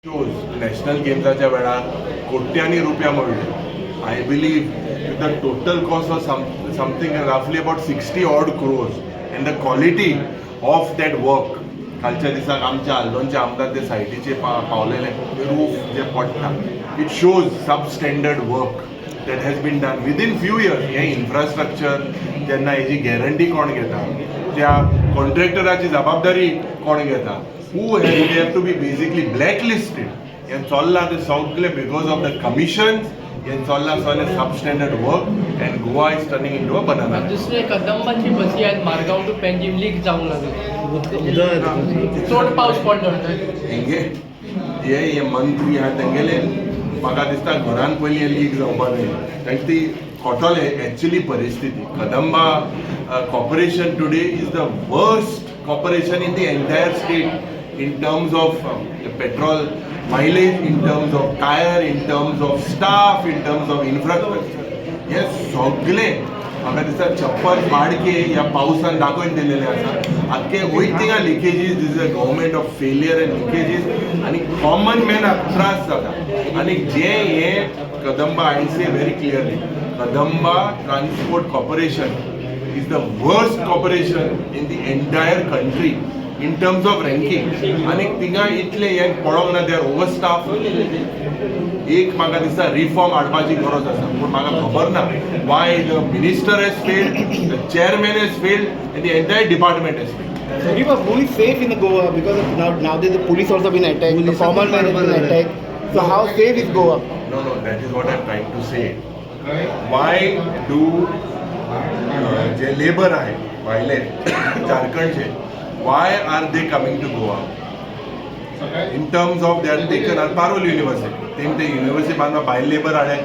Shows national गेम्साच्या वेळार कोट्यांनी रुपया मोडले. I believe the total cost was something roughly about 60 odd crores, and the quality of that work, कालच्या दिसाक आमच्या आल्दोनचे आमदार ते सायटीचे पावलेले, रूफ जे पडटा, it shows sub standard work that has been done within few years. हें इन्फ्रास्ट्रक्चर जेन्ना हेजी guarantee कोण घेता? त्या कॉन्ट्रॅक्टराची जबाबदारी कोण घेता? Who have to be basically black listed. हें चल्लां तें सगळें because of the commissions. हें चल्लां सगळें sub standard work, and Goa is turning into a banana. दुसरें, कदंबाची बसी आहेत मारगांव टू पेंजीम लीक जावंक लागली, चड पावस पडलो म्हणटकीर. हेंगे हे हे मंत्री आहा, तेंगेले म्हाका दिसता घरान पयलीं हें लीक जावपा जाय. कारण ती कोटोले एक्चुली परिस्थिती. Kadamba Corporation today is the worst corporation in the entire state in terms of petrol mileage, in terms of tyre, in terms of staff, in terms of infrastructure. हे सगळे म्हाका दिसता छप्पर फाडके ह्या पावसान दाखोवन दिलेले आसा. आख्खे वयता थिंगा leakages. This is a government of failure and leakages. आनी कॉमन मॅनाक त्रास जाता. आनी जे हे Kadamba, I say very clearly, Kadamba Transport Corporation is the worst corporation in the entire country in terms of ranking. आनी थिंगा इतले हें पळोवंक ना, they are over staff. एक म्हाका दिसता रिफॉर्म हाडपाची गरज आसा, पूण म्हाका खबर ना why the minister has failed, the chairman has failed and the entire department has failed. So, who is safe in Goa? Because now the police also been attacked, the common man has been attacked. So how safe is Goa? No, that is what I'm trying to say. Why do J labour आहे भायले झारखंडचे, why are they coming to Goa? In terms of they are taken at Parul University. ते university बांदपा भायल labour हाडले.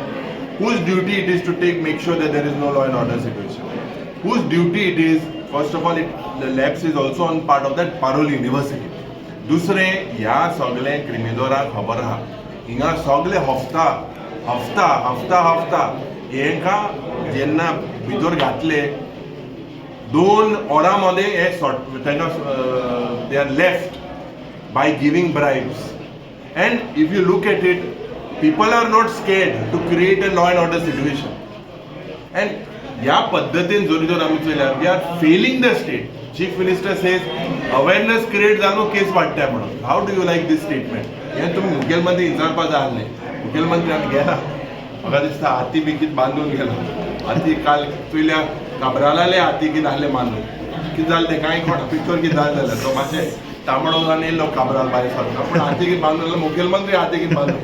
Whose duty it is to take make sure that there is no law and order situation? Whose duty it is? First of all, it the lapse is also on part of that Parul University. दुसरें, ह्या सगळे क्रिमिदोराक खबर आहा, हिंगा सगळे हफ्ता हफ्ता हफ्ता हफ्ता हेंकां जेन्ना भितर घातले, 2 वरां मदें हे सॉर्ट तांकां they are left by giving bribes. And if you look at it, people are not scared to create a law and order situation. And ह्या पद्दतीन जरी जर आमी चोयल्यार, we are failing the state. Chief Minister says awareness create जालो, केस वाडटा म्हणून. How do you like this statement? हें तुमी मुखेलमंत्री विचारपा जाय आसलें. मुखेलमंत्री आमी गेला, म्हाका दिसता हाती बी कितें बांदून गेला. हाती काल चोयल्या, काब्रालाले हाती कितें आहले बांदून. कितें जालें तें कांय कोणा पिक्चर कितें जालें जाल्यार तो मातशें तांबडो जावन येयलो काब्राल भायर सरता, पूण हाती कितें बांदून जाल्यार मुखेलमंत्री हाती कितें बांदून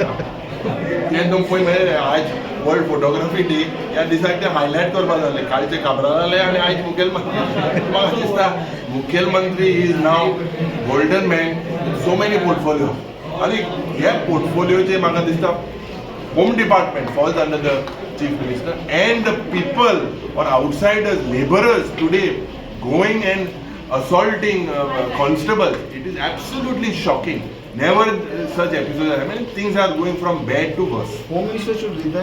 तें तुमी पळय. मरे, आयज वर्ल्ड फोटोग्राफी डे, ह्या दिसाक ते हायलायट करपा जालें. कालचे काब्रालाले आनी आयज मुखेलमंत्री. म्हाका दिसता मुखेलमंत्री is now golden man, so many portfolio. आनी हे पोर्टफोलियोचे म्हाका दिसता Home Department falls under the Chief Minister, and the people or outsiders, laborers today going and assaulting constables, it is absolutely shocking. Never such episodes. I mean, things are going from bad to worse. Home Minister should resign.